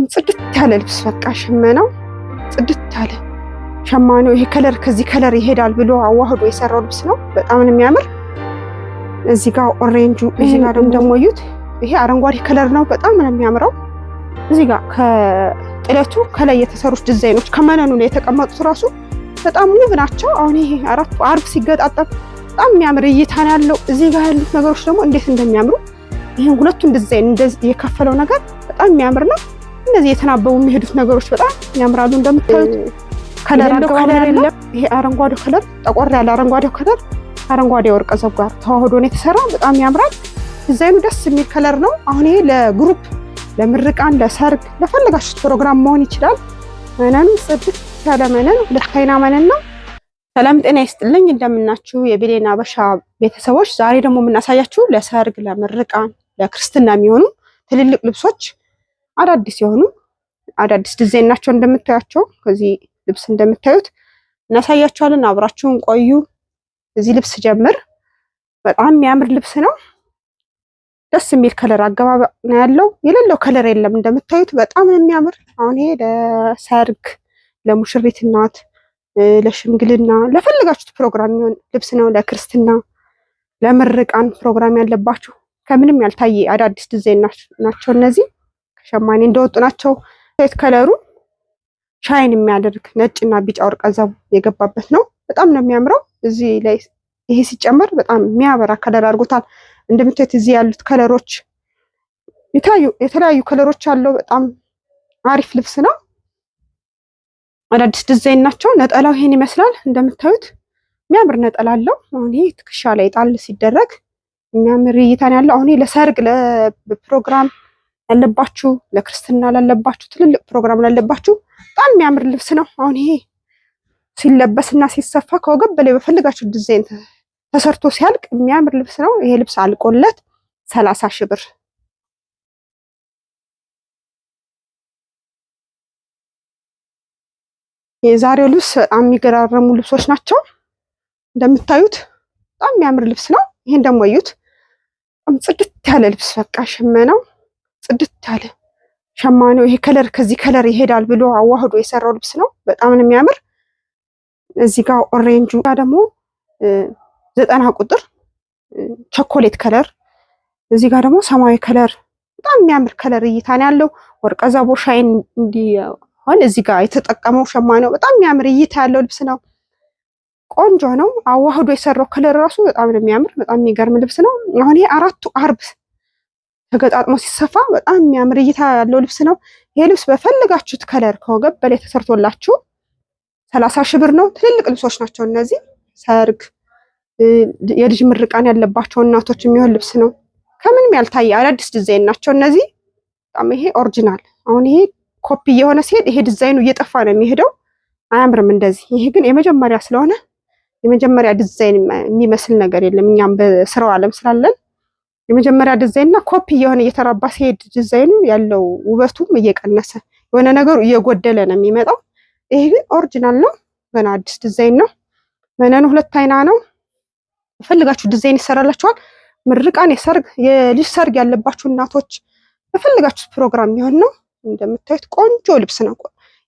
ጽድት ያለ ልብስ በቃ ሽመናው ጽድት ያለ ሸማኔው ይሄ color ከዚህ color ይሄዳል ብሎ አዋህዶ የሰራው ልብስ ነው። በጣም ነው የሚያምር። እዚህ ጋር orange ኡ፣ እዚህ ጋር ደግሞ እዩት። ይሄ አረንጓዴ color ነው። በጣም ነው የሚያምረው። እዚህ ጋር ከጥለቱ ከላይ የተሰሩት ዲዛይኖች ከመነኑ ላይ የተቀመጡት ራሱ በጣም ውብ ናቸው። አሁን ይሄ አራቱ አርብ ሲገጣጠም በጣም የሚያምር እይታ ነው ያለው። እዚህ ጋር ያሉት ነገሮች ደግሞ እንዴት እንደሚያምሩ ይሄን ሁለቱን ዲዛይን እንደዚህ የከፈለው ነገር በጣም የሚያምር ነው። እነዚህ የተናበቡ የሚሄዱት ነገሮች በጣም ያምራሉ። እንደምታዩት color color የለም። ይሄ አረንጓዴው color ጠቆር ያለ አረንጓዴው color አረንጓዴ ወርቀ ዘብ ጋር ተዋህዶ ነው የተሰራ። በጣም ያምራል። ዲዛይኑ ደስ የሚል color ነው። አሁን ይሄ ለ group፣ ለምርቃን፣ ለሰርግ፣ ለፈለጋችሁት ፕሮግራም መሆን ይችላል። መነኑ ጽድት ያለ መነን፣ ሁለት አይና መነን ነው። ሰላም ጤና ይስጥልኝ። እንደምናችሁ የብሌን አበሻ ቤተሰቦች፣ ዛሬ ደግሞ የምናሳያችሁ ለሰርግ፣ ለምርቃን፣ ለክርስትና የሚሆኑ ትልልቅ ልብሶች አዳዲስ የሆኑ አዳዲስ ዲዛይን ናቸው። እንደምታያቸው ከዚህ ልብስ እንደምታዩት እናሳያችኋለን። አብራችሁን ቆዩ። እዚህ ልብስ ጀምር በጣም የሚያምር ልብስ ነው። ደስ የሚል color አገባብ ነው ያለው። የሌለው color የለም። እንደምታዩት በጣም ነው የሚያምር። አሁን ይሄ ለሰርግ፣ ለሙሽሪት እናት፣ ለሽምግልና፣ ለፈለጋችሁት ፕሮግራም የሚሆን ልብስ ነው። ለክርስትና፣ ለምርቃን ፕሮግራም ያለባችሁ ከምንም ያልታየ አዳዲስ ዲዛይን ናቸው እነዚህ ከሸማኔ እንደወጡ ናቸው። ሴት color ኡ shine የሚያደርግ ነጭና ቢጫ ወርቀ ዘቦ የገባበት ነው። በጣም ነው የሚያምረው። እዚህ ላይ ይሄ ሲጨመር በጣም የሚያበራ color አድርጎታል። እንደምታዩት እዚህ ያሉት color ኦች የተለያዩ color ኦች አለው። በጣም አሪፍ ልብስ ነው። አዳዲስ ዲዛይን ናቸው። ነጠላው ይሄን ይመስላል። እንደምታዩት የሚያምር ነጠላ አለው። አሁን ይሄ ትከሻ ላይ ጣል ሲደረግ የሚያምር እይታን ያለው። አሁን ይሄ ለሰርግ ለፕሮግራም ላለባችሁ፣ ለክርስትና ላለባችሁ፣ ትልልቅ ፕሮግራም ላለባችሁ በጣም የሚያምር ልብስ ነው። አሁን ይሄ ሲለበስና ሲሰፋ ከወገብ በላይ በፈለጋችሁ ዲዛይን ተሰርቶ ሲያልቅ የሚያምር ልብስ ነው። ይሄ ልብስ አልቆለት 30,000 ብር። የዛሬው ልብስ በጣም የሚገራረሙ ልብሶች ናቸው። እንደምታዩት በጣም የሚያምር ልብስ ነው። ይሄን ደግሞ እዩት። በጣም ጽድት ያለ ልብስ በቃ ሽመናው ጽድት ያለ ሸማኔው ይሄ color ከዚህ color ይሄዳል ብሎ አዋህዶ የሰራው ልብስ ነው። በጣም ነው የሚያምር። እዚህ ጋር orange ኡ ደግሞ 90 ቁጥር ቸኮሌት color፣ እዚህ ጋር ደግሞ ሰማያዊ color በጣም የሚያምር color እይታ ነው ያለው። ወርቀ ዘቦ shine እንዲሆን እዚህ ጋር የተጠቀመው ሸማኔው በጣም የሚያምር እይታ ያለው ልብስ ነው። ቆንጆ ነው። አዋህዶ የሰራው color ራሱ በጣም ነው የሚያምር። በጣም የሚገርም ልብስ ነው። አሁን ይሄ አራቱ አርብ ተገጣጥሞ ሲሰፋ በጣም የሚያምር እይታ ያለው ልብስ ነው። ይሄ ልብስ በፈለጋችሁት color ከወገብ በላይ ተሰርቶላችሁ 30,000 ብር ነው። ትልልቅ ልብሶች ናቸው እነዚህ። ሰርግ፣ የልጅ ምርቃን ያለባቸው እናቶች የሚሆን ልብስ ነው። ከምንም ያልታየ አዳዲስ ዲዛይን ናቸው እነዚህ። በጣም ይሄ original። አሁን ይሄ ኮፒ የሆነ ሲሄድ ይሄ ዲዛይኑ እየጠፋ ነው የሚሄደው፣ አያምርም እንደዚህ። ይሄ ግን የመጀመሪያ ስለሆነ የመጀመሪያ ዲዛይን የሚመስል ነገር የለም። እኛም በስራው ዓለም ስላለን የመጀመሪያ ዲዛይን እና ኮፒ የሆነ እየተራባ ሲሄድ ዲዛይኑ ያለው ውበቱም እየቀነሰ የሆነ ነገሩ እየጎደለ ነው የሚመጣው። ይሄ ግን original ነው፣ ገና አዲስ ዲዛይን ነው። መነኑ ሁለት አይና ነው። በፈለጋችሁ ዲዛይን ይሰራላችኋል። ምርቃን፣ የሰርግ የልጅ ሰርግ ያለባችሁ እናቶች በፈለጋችሁት ፕሮግራም የሚሆን ነው። እንደምታዩት ቆንጆ ልብስ ነው።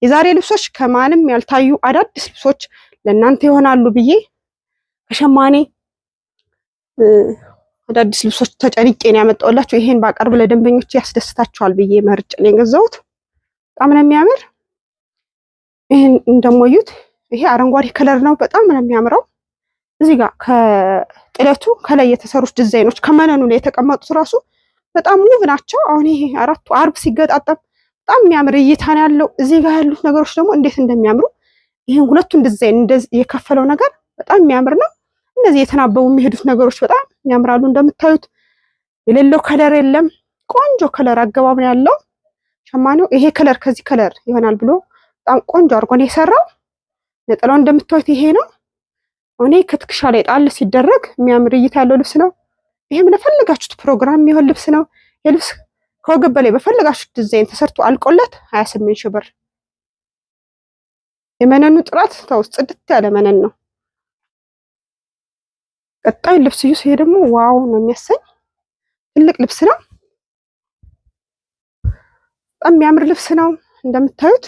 የዛሬ ልብሶች ከማንም ያልታዩ አዳዲስ ልብሶች ለእናንተ ይሆናሉ ብዬ ከሸማኔ አዳዲስ ልብሶች ተጨንቄ ነው ያመጣሁላችሁ። ይሄን ባቀርብ ለደንበኞች ያስደስታቸዋል ብዬ መርጬ ነው የገዛሁት። በጣም ነው የሚያምር። ይሄን እንደሞዩት ይሄ አረንጓዴ color ነው። በጣም ነው የሚያምረው። እዚህ ጋር ከጥለቱ ከላይ የተሰሩት ዲዛይኖች ከመነኑ ላይ የተቀመጡት ራሱ በጣም ውብ ናቸው። አሁን ይሄ አራቱ አርብ ሲገጣጠም በጣም የሚያምር እይታ ነው ያለው። እዚህ ጋር ያሉት ነገሮች ደግሞ እንዴት እንደሚያምሩ ይሄን ሁለቱን ዲዛይን እንደዚህ የከፈለው ነገር በጣም የሚያምር ነው። እነዚህ የተናበቡ የሚሄዱት ነገሮች በጣም ያምራሉ። እንደምታዩት የሌለው color የለም። ቆንጆ color አገባብ ነው ያለው ሸማኔው። ይሄ color ከዚህ color ይሆናል ብሎ በጣም ቆንጆ አድርጎ ነው የሰራው። ነጠላው እንደምታዩት ይሄ ነው። እኔ ከትከሻ ላይ ጣል ሲደረግ የሚያምር እይታ ያለው ልብስ ነው። ይሄም ለፈለጋችሁት ፕሮግራም የሚሆን ልብስ ነው። የልብስ ከወገብ በላይ በፈለጋችሁት ዲዛይን ተሰርቶ አልቆለት 28,000 ብር። የመነኑ ጥራት ተው ጽድት ያለ መነን ነው። ቀጣይ ልብስ እዩ። ይሄ ደግሞ wow ነው የሚያሰኝ ትልቅ ልብስ ነው። በጣም የሚያምር ልብስ ነው። እንደምታዩት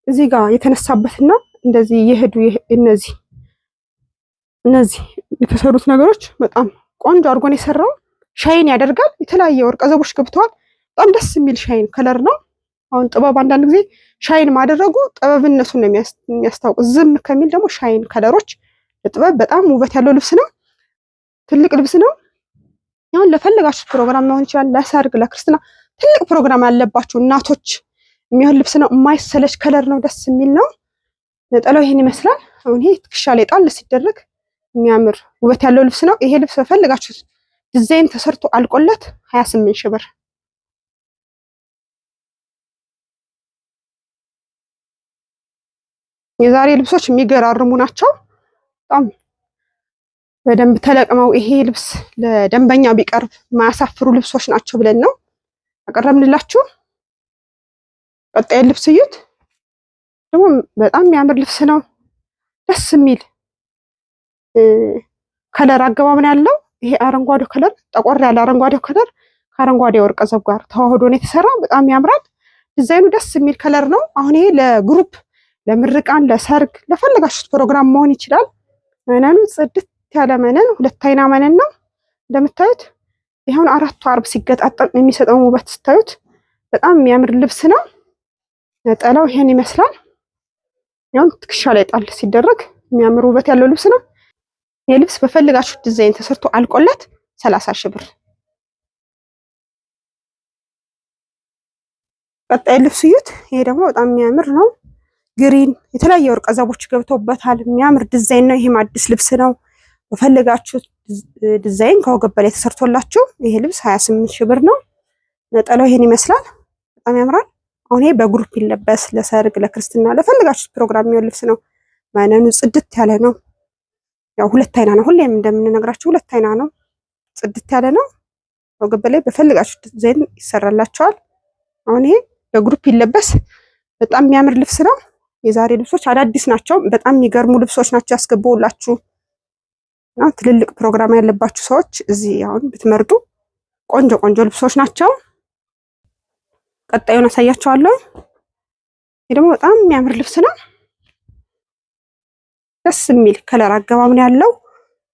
እዚህ ጋር የተነሳበትና እንደዚህ የሄዱ እነዚህ የተሰሩት ነገሮች በጣም ቆንጆ አድርጎ ነው የሰራው። Shine ያደርጋል። የተለያየ ወርቀ ዘቦች ገብተዋል። በጣም ደስ የሚል shine color ነው። አሁን ጥበብ አንዳንድ ጊዜ shine ማድረጉ ጥበብነቱን ነው የሚያስታውቅ። ዝም ከሚል ደግሞ shine color ኦች ለጥበብ በጣም ውበት ያለው ልብስ ነው። ትልቅ ልብስ ነው። አሁን ለፈለጋችሁት ፕሮግራም መሆን ይችላል። ለሰርግ፣ ለክርስትና ትልቅ ፕሮግራም ያለባችሁ እናቶች የሚሆን ልብስ ነው። የማይሰለች color ነው። ደስ የሚል ነው። ነጠላው ይሄን ይመስላል። አሁን ይሄ ትከሻ ላይ ጣል ሲደረግ የሚያምር ውበት ያለው ልብስ ነው። ይሄ ልብስ በፈለጋችሁት ዲዛይን ተሰርቶ አልቆለት 28 ሺህ ብር። የዛሬ ልብሶች የሚገራርሙ ናቸው። በጣም በደንብ ተለቅመው ይሄ ልብስ ለደንበኛ ቢቀርብ የማያሳፍሩ ልብሶች ናቸው ብለን ነው ያቀረብንላችሁ። ቀጣይ ልብስ እዩት። ደግሞ በጣም የሚያምር ልብስ ነው። ደስ የሚል color አገባብ ነው ያለው። ይሄ አረንጓዴው color ጠቆር ያለ አረንጓዴው color ከአረንጓዴ ወርቀ ዘብ ጋር ተዋህዶ ነው የተሰራ። በጣም ያምራል። ዲዛይኑ ደስ የሚል color ነው። አሁን ይሄ ለ group፣ ለምርቃን፣ ለሰርግ፣ ለፈለጋችሁት ፕሮግራም መሆን ይችላል። መነኑ ጽድት ያለ መነን፣ ሁለት አይና መነን ነው እንደምታዩት። ይኸውን አራቱ አርብ ሲገጣጠም የሚሰጠውን ውበት ስታዩት በጣም የሚያምር ልብስ ነው። ነጠላው ይሄን ይመስላል። ያው ትከሻ ላይ ጣል ሲደረግ የሚያምር ውበት ያለው ልብስ ነው። ይህ ልብስ በፈለጋችሁት ዲዛይን ተሰርቶ አልቆለት 30 ሺህ ብር። ቀጣይ ልብስ እዩት። ይሄ ደግሞ በጣም የሚያምር ነው። Green የተለያየ ወርቀ ዘቦች ገብተውበታል። የሚያምር ዲዛይን ነው። ይሄም አዲስ ልብስ ነው። በፈለጋችሁት ዲዛይን ከወገብ በላይ ተሰርቶላችሁ ይሄ ልብስ 28 ሺህ ብር ነው። ነጠላው ይሄን ይመስላል። በጣም ያምራል። አሁን ይሄ በ group ይለበስ ለሰርግ፣ ለክርስትና፣ ለፈለጋችሁት ፕሮግራም የሚሆን ልብስ ነው። መነኑ ጽድት ያለ ነው። ያው ሁለት አይና ነው። ሁሌም እንደምንነግራችሁ ሁለት አይና ነው። ጽድት ያለ ነው። ወገብ በላይ በፈለጋችሁት ዲዛይን ይሰራላችኋል። አሁን ይሄ በ group ይለበስ በጣም የሚያምር ልብስ ነው። የዛሬ ልብሶች አዳዲስ ናቸው። በጣም የሚገርሙ ልብሶች ናቸው ያስገባውላችሁ እና ትልልቅ ፕሮግራም ያለባችሁ ሰዎች እዚህ አሁን ብትመርጡ ቆንጆ ቆንጆ ልብሶች ናቸው። ቀጣዩን አሳያችኋለሁ። ይሄ ደግሞ በጣም የሚያምር ልብስ ነው። ደስ የሚል color አገባብ ነው ያለው።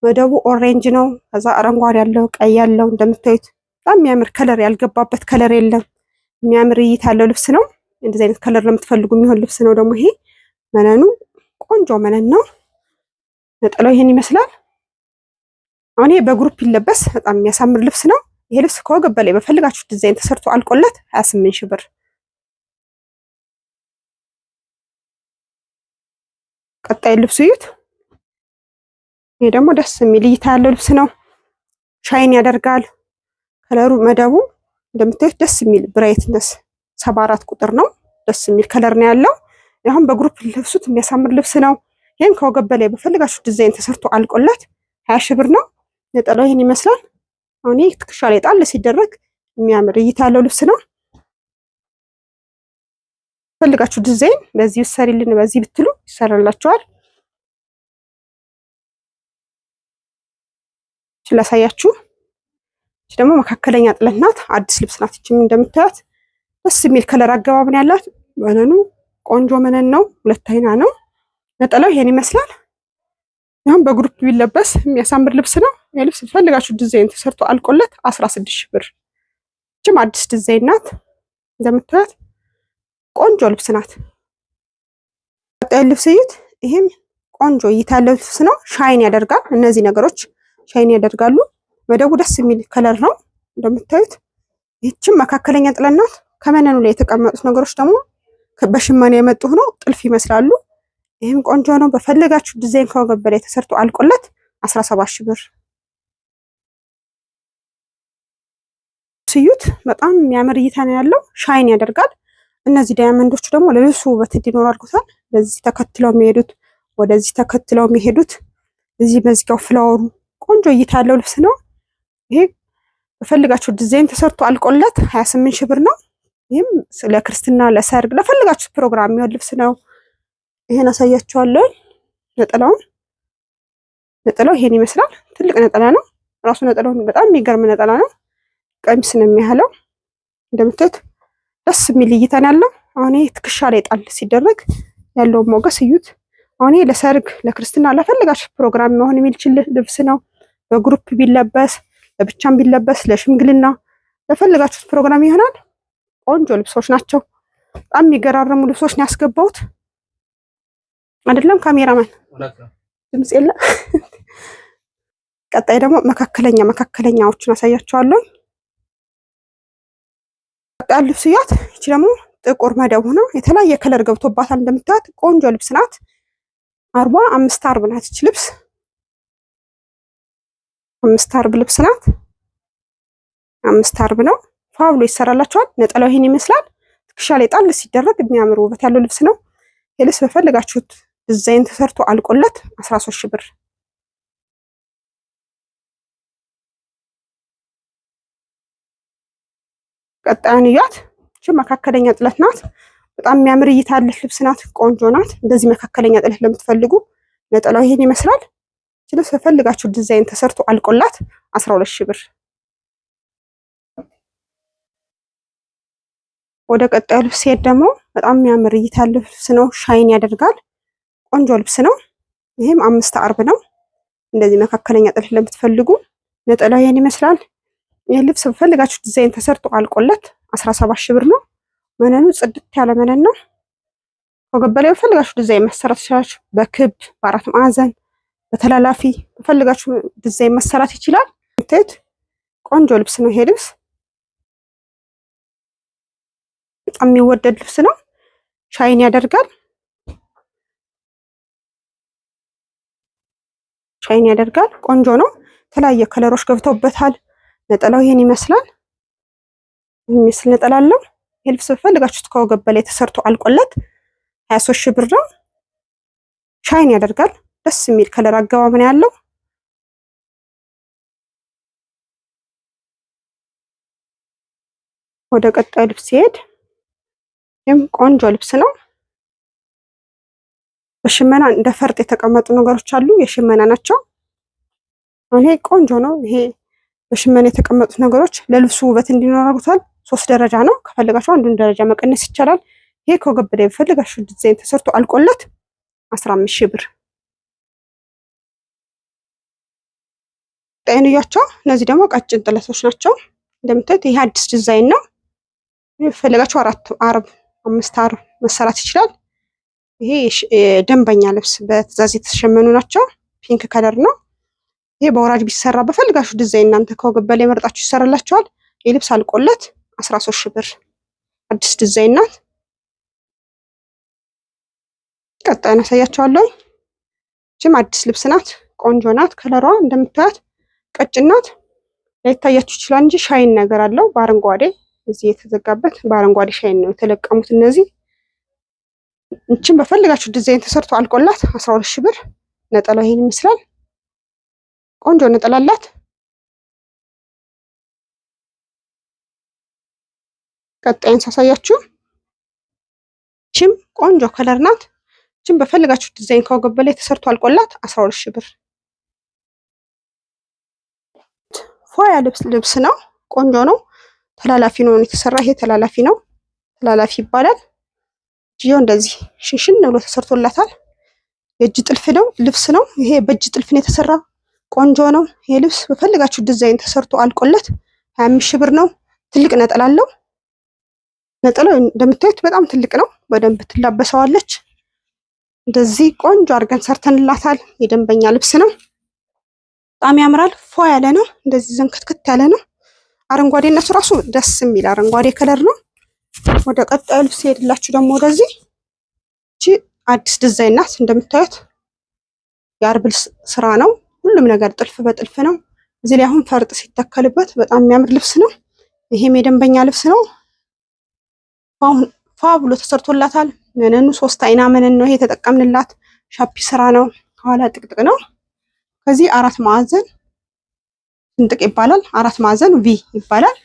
መደቡ orange ነው። ከዛ አረንጓዴ ያለው ቀይ ያለው እንደምታዩት በጣም የሚያምር color ያልገባበት color የለም። የሚያምር እይታ ያለው ልብስ ነው። እንደዚህ አይነት color ለምትፈልጉ የሚሆን ልብስ ነው። ደግሞ ይሄ መነኑ ቆንጆ መነን ነው። ነጠላው ይሄን ይመስላል። አሁን ይሄ በ group ይለበስ በጣም የሚያሳምር ልብስ ነው። ይሄ ልብስ ከወገብ በላይ በፈለጋችሁ ዲዛይን ተሰርቶ አልቆለት 28 ሺህ ብር። ቀጣይ ልብስ እዩት። ይሄ ደግሞ ደስ የሚል እይታ ያለው ልብስ ነው። Shine ያደርጋል color ኡ መደቡ እንደምታዩት ደስ የሚል brightness 74 ቁጥር ነው። ደስ የሚል color ነው ያለው። አሁን በ group ልብሱት የሚያሳምር ልብስ ነው። ይሄም ከወገብ በላይ በፈለጋችሁ ዲዛይን ተሰርቶ አልቆለት 20 ሺህ ብር ነው። ነጠላው ይሄን ይመስላል። አሁን ይሄ ትከሻ ላይ ጣል ሲደረግ የሚያምር እይታ ያለው ልብስ ነው። ፈልጋችሁ ዲዛይን በዚህ ይሰሪልን በዚህ ብትሉ ይሰራላችኋል። ላሳያችሁ። እቺ ደግሞ መካከለኛ ጥለት ናት። አዲስ ልብስ ናት። እቺም እንደምታያት ደስ የሚል color አገባብ ነው ያላት። መነኑ ቆንጆ መነን ነው። ሁለት አይና ነው። ነጠላው ይሄን ይመስላል። አሁን በ group ቢለበስ የሚያሳምር ልብስ ነው። ይሄ ልብስ ፈልጋችሁ ዲዛይን ተሰርቶ አልቆለት 16 ሺህ ብር። እቺም አዲስ ዲዛይን ናት። እንደምታያት ቆንጆ ልብስ ናት። ቀጣይ ልብስ እዩት። ይሄም ቆንጆ እይታ ያለው ልብስ ነው። Shine ያደርጋል። እነዚህ ነገሮች shine ያደርጋሉ። መደቡ ደስ የሚል color ነው እንደምታዩት። ይህችም መካከለኛ ጥለት ናት። ከመነኑ ላይ የተቀመጡት ነገሮች ደግሞ በሽመና የመጡ ሆነው ጥልፍ ይመስላሉ። ይህም ቆንጆ ነው። በፈለጋችሁ ዲዛይን ከወገብ በላይ ተሰርቶ አልቆለት 17 ሺህ ብር። ስዩት በጣም የሚያምር እይታ ነው ያለው። Shine ያደርጋል። እነዚህ diamond ኦቹ ደግሞ ለልብሱ ውበት እንዲኖር አድርጎታል። በዚህ ተከትለው የሚሄዱት ወደዚህ ተከትለው የሚሄዱት እዚህ መዝጊያው flower ኡ ቆንጆ እይታ ያለው ልብስ ነው። ይሄ በፈልጋችሁ ዲዛይን ተሰርቶ አልቆለት 28 ሺህ ብር ነው። ይህም ለክርስትና፣ ለሰርግ፣ ለፈልጋችሁ ፕሮግራም የሚሆን ልብስ ነው። ይሄን አሳያችኋለሁ። ነጠላውን ነጠላው ይሄን ይመስላል። ትልቅ ነጠላ ነው። ራሱ ነጠላውን በጣም የሚገርም ነጠላ ነው። ቀሚስ ነው የሚያህለው እንደምታዩት። ደስ የሚል እይታ ነው ያለው። አሁን ይሄ ትከሻ ላይ ጣል ሲደረግ ያለውን ሞገስ እዩት። አሁን ይሄ ለሰርግ፣ ለክርስትና፣ ለፈለጋችሁ ፕሮግራም መሆን የሚችል ልብስ ነው። በ group ቢለበስ፣ ለብቻም ቢለበስ፣ ለሽምግልና፣ ለፈለጋችሁት ፕሮግራም ይሆናል። ቆንጆ ልብሶች ናቸው። በጣም የሚገራረሙ ልብሶች ነው ያስገባሁት። አይደለም ካሜራማን ድምጽ የለም። ቀጣይ ደግሞ መካከለኛዎችን አሳያቸዋለሁ። ቀጣይ ልብስ እያት። ይቺ ደግሞ ጥቁር መደብ ሆና የተለያየ color ገብቶባታል። እንደምታዩት ቆንጆ ልብስ ናት። 4ቧ 5 አርብ ናት። ይቺ ልብስ 5 አርብ ልብስ ናት። 5 አርብ ነው። ፏ ብሎ ይሰራላችኋል። ነጠላው ይሄን ይመስላል። ትከሻ ላይ ጣል ሲደረግ የሚያምር ውበት ያለው ልብስ ነው። ይህ ልብስ በፈለጋችሁት ዲዛይን ተሰርቶ አልቆለት 13 ሺህ ብር። ቀጣዩን እያት። እቺ መካከለኛ ጥለት ናት። በጣም የሚያምር እይታ ያለች ልብስ ናት። ቆንጆ ናት። እንደዚህ መካከለኛ ጥለት ለምትፈልጉ ነጠላው ይሄን ይመስላል። እቺ ልብስ በፈለጋችሁ ዲዛይን ተሰርቶ አልቆላት 12 ሺህ ብር። ወደ ቀጣዩ ልብስ ሲሄድ ደግሞ በጣም የሚያምር እይታ ያለው ልብስ ነው። shine ያደርጋል። ቆንጆ ልብስ ነው። ይሄም 5 አርብ ነው። እንደዚህ መካከለኛ ጥለት ለምትፈልጉ ነጠላው ይሄን ይመስላል። ይህ ልብስ በፈለጋችሁ ዲዛይን ተሰርቶ አልቆለት 17 ሺህ ብር ነው። መነኑ ጽድት ያለ መነን ነው። ወገብ በላይ በፈለጋችሁ ዲዛይን መሰራት ይችላል። በክብ በአራት ማዕዘን በተላላፊ በፈለጋችሁ ዲዛይን መሰራት ይችላል። የምታዩት ቆንጆ ልብስ ነው። ይሄ ልብስ በጣም የሚወደድ ልብስ ነው። shine ያደርጋል። shine ያደርጋል። ቆንጆ ነው። የተለያየ color ኦች ገብተውበታል። ነጠላው ይሄን ይመስላል። የሚመስል ነጠላ አለው። ይሄ ልብስ በፈለጋችሁት ከወገብ በላይ ተሰርቶ አልቆለት 23 ሺህ ብር ነው። shine ያደርጋል። ደስ የሚል color አገባብ ነው ያለው። ወደ ቀጣዩ ልብስ ሲሄድ ይህም ቆንጆ ልብስ ነው። በሽመና እንደ ፈርጥ የተቀመጡ ነገሮች አሉ። የሽመና ናቸው። ይሄ ቆንጆ ነው። ይሄ በሽመና የተቀመጡት ነገሮች ለልብሱ ውበት እንዲኖር አድርጎታል። 3 ደረጃ ነው። ከፈለጋችሁ አንዱን ደረጃ መቀነስ ይቻላል። ይሄ ከወገብ በላይ በፈለጋችሁ ዲዛይን ተሰርቶ አልቆለት 15 ሺህ ብር። ጤንያቸው እነዚህ ደግሞ ቀጭን ጥለቶች ናቸው። እንደምታዩት ይሄ አዲስ ዲዛይን ነው። የፈለጋችሁ 4 አርብ 5 አርብ መሰራት ይችላል። ይሄ ደንበኛ ልብስ በትዕዛዝ የተሸመኑ ናቸው። pink color ነው። ይሄ በወራጅ ቢሰራ በፈለጋችሁ ዲዛይን እናንተ ከወገብ በላይ መርጣችሁ ይሰራላችኋል። ይሄ ልብስ አልቆለት 13 ሺህ ብር። አዲስ ዲዛይን ናት። ቀጣዩን አሳያችኋለሁ። ይህችም አዲስ ልብስ ናት። ቆንጆ ናት። color ዋ እንደምታዩት ቀጭን ናት። ላይታያችሁ ይችላል እንጂ shine ነገር አለው። በአረንጓዴ እዚህ የተዘጋበት በአረንጓዴ shine ነው የተለቀሙት እነዚህ። እቺም በፈለጋችሁ ዲዛይን ተሰርቶ አልቆላት 12 ሺህ ብር። ነጠላው ይሄን ይመስላል። ቆንጆ ነጠላ አላት። ቀጣይን ሳሳያችሁ እቺም ቆንጆ color ናት። እቺም በፈለጋችሁ ዲዛይን ከወገብ በላይ ተሰርቶ አልቆላት 12 ሺህ ብር። ፏ ያለ ልብስ ነው። ቆንጆ ነው። ተላላፊ ነው የተሰራ። ይሄ ተላላፊ ነው። ተላላፊ ይባላል። እጅየው እንደዚህ ሽንሽን ብሎ ተሰርቶላታል። የእጅ ጥልፍ ነው ልብስ ነው። ይሄ በእጅ ጥልፍ ነው የተሰራ። ቆንጆ ነው። ይሄ ልብስ በፈለጋችሁ ዲዛይን ተሰርቶ አልቆለት 25 ሺህ ብር ነው። ትልቅ ነጠላ አለው። ነጠላው እንደምታዩት በጣም ትልቅ ነው። በደንብ ትላበሰዋለች። እንደዚህ ቆንጆ አድርገን ሰርተንላታል። የደንበኛ ልብስ ነው። በጣም ያምራል። ፏ ያለ ነው። እንደዚህ ዘንከትክት ያለ ነው። አረንጓዴነቱ ራሱ ደስ የሚል አረንጓዴ color ነው። ወደ ቀጣዩ ልብስ ሄድላችሁ ደግሞ ወደዚህ እቺ አዲስ ዲዛይን ናት። እንደምታዩት የአርብ ስራ ነው። ሁሉም ነገር ጥልፍ በጥልፍ ነው። እዚህ ላይ አሁን ፈርጥ ሲተከልበት በጣም የሚያምር ልብስ ነው። ይሄም የደንበኛ ልብስ ነው። አሁን ፏ ብሎ ተሰርቶላታል። መነኑ 3 አይና መነን ነው ይሄ የተጠቀምንላት። ሻፒ ስራ ነው። ከኋላ ጥቅጥቅ ነው። ከዚህ 4 ማዕዘን ስንጥቅ ይባላል። 4 ማዕዘን V ይባላል።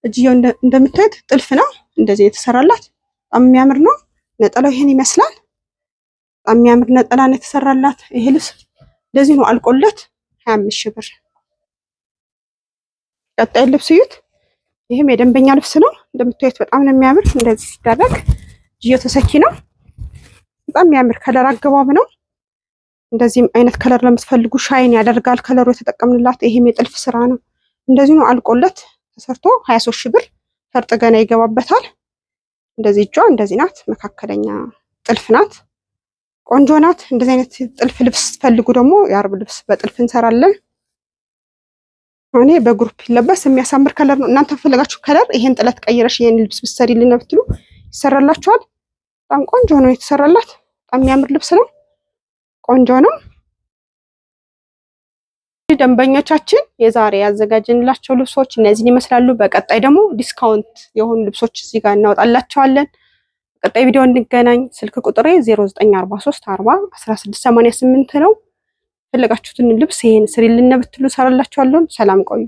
እጅየው እንደምታዩት ጥልፍ ነው። እንደዚህ የተሰራላት በጣም የሚያምር ነው። ነጠላው ይሄን ይመስላል። በጣም የሚያምር ነጠላ ነው የተሰራላት። ይሄ ልብስ እንደዚህ ነው አልቆለት 25 ሺህ ብር። ቀጣይ ልብስ እዩት። ይህም የደንበኛ ልብስ ነው። እንደምታዩት በጣም ነው የሚያምር። እንደዚህ ሲደረግ እጅየው ተሰኪ ነው። በጣም የሚያምር color አገባብ ነው። እንደዚህም አይነት color ለምትፈልጉ shine ያደርጋል color ኡ የተጠቀምንላት። ይሄም የጥልፍ ስራ ነው። እንደዚህ ነው አልቆለት ተሰርቶ 23 ሺህ ብር ፈርጥ ገና ይገባበታል። እንደዚህ እጇ እንደዚህ ናት። መካከለኛ ጥልፍ ናት። ቆንጆ ናት። እንደዚህ አይነት ጥልፍ ልብስ ስትፈልጉ ደግሞ የአርብ ልብስ በጥልፍ እንሰራለን። እኔ በ group ይለበስ የሚያሳምር color ነው። እናንተ ፈለጋችሁ color ይሄን ጥለት ቀይረሽ ይሄን ልብስ ብትሰሪልን ብትሉ ይሰራላችኋል። በጣም ቆንጆ ነው የተሰራላት። በጣም የሚያምር ልብስ ነው። ቆንጆ ነው። ደንበኞቻችን የዛሬ ያዘጋጀንላቸው ልብሶች እነዚህን ይመስላሉ። በቀጣይ ደግሞ discount የሆኑ ልብሶች እዚህ ጋር እናወጣላቸዋለን። በቀጣይ ቪዲዮ እንገናኝ። ስልክ ቁጥሬ 0943 40 1688 ነው። ፈለጋችሁትን ልብስ ይሄን ስሪልን ብትሉ ሰራላችኋለሁ። ሰላም ቆዩ።